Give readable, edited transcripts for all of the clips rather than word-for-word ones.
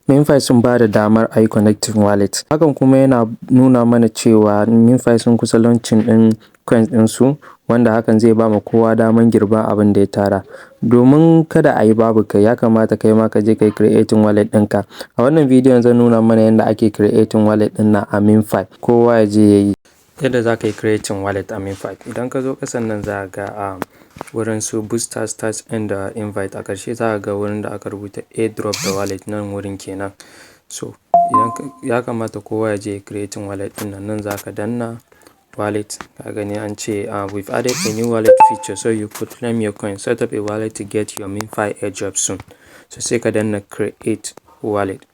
MemeFi sun ba da damar a yi connecting wallet. Hakan kuma yana nuna mana cewa MemeFi sun kusa launching ɗin coins ɗinsu, wanda hakan zai ba ma kowa daman girban abin da ya tara. Domin kada a yi babu kai, ya kamata kai ma ka je ka yi creating wallet ɗinka. A wannan bidiyon zan nuna mana yadda ake creating wallet ɗin nan a MemeFi. Kowa ya je ya yi. Yadda za ka yi creating wallet a MemeFi. Idan ka zo ƙasan nan, za ka ga a wurin su booster, start and da invite. A ƙarshe za ka ga wurin da aka rubuta airdrop da wallet, nan wurin kenan. So idan ya kamata kowa ya je creating wallet ɗin nan, nan za ka danna wallet. Ka gani an ce "We've added a new wallet feature so you could claim your coin. Set up a wallet to get your MemeFi airdrop soon." So sai ka danna create wallet.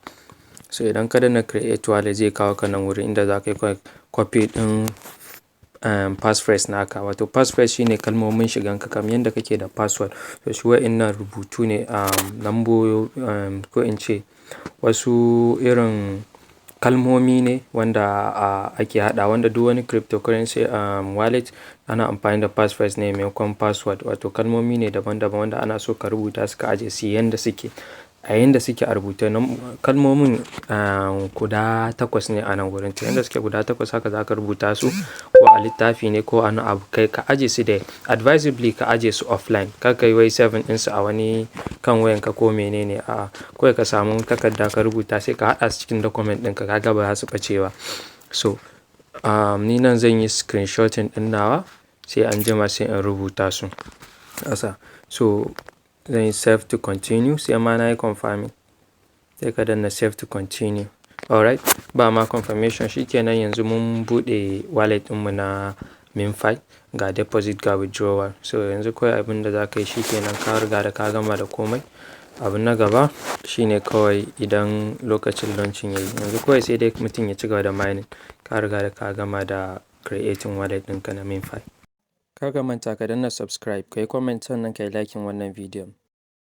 So idan ka danna create wallet, zai kawo ka nan wurin inda za ka yi copy ɗin passphrase naka. Wato passphrase shine kalmomin shiganka, kamar yadda kake da password. To shi wa'innan rubutu ne, lambobi, ko in ce wasu irin kalmomi ne wanda ake haɗa, wanda duk wani cryptocurrency wallet ana amfani da passphrase ne maimakon password. Wato kalmomi ne daban-daban wanda ana so ka rubuta su, ka ajiye su yanda suke. A yanda suke a rubuce kalmomin guda takwas ne a nan wurin. To yanda suke guda takwas, haka za ka rubuta su, ko a littafi ne ko a wani abu, kai ka ajiye su dai, advisably ka ajiye su offline. Kar ka yi wai saving ɗinsu a wani kan wayanka ko mene ne, a'a. Kawai ka samu takarda ka rubuta, sai ka haɗa su cikin document ɗinka, ka ga ba za su ɓace ba. So ni nan zan yi screenshotting ɗin nawa, sai anjima sai in rubuta su ƙasa. So zan yi save to continue, sai ma na yi confirming. Sai ka danna save to continue. Alright, ba ma confirmation, shi kenan. Yanzu mun buɗe wallet ɗinmu na MemeFi, ga deposit, ga withdrawal. So yanzu kawai abin da za ka yi shi kenan, ka riga da ka gama da komai. Abu na gaba shine kawai idan lokacin launching yayi, yanzu kawai sai dai mutum ya ci gaba da mining. Ka riga da ka gama da creating wallet ɗinka na MemeFi. Kar ka manta ka danna subscribe, ka yi comment, sannan ka yi liking wannan bidiyon.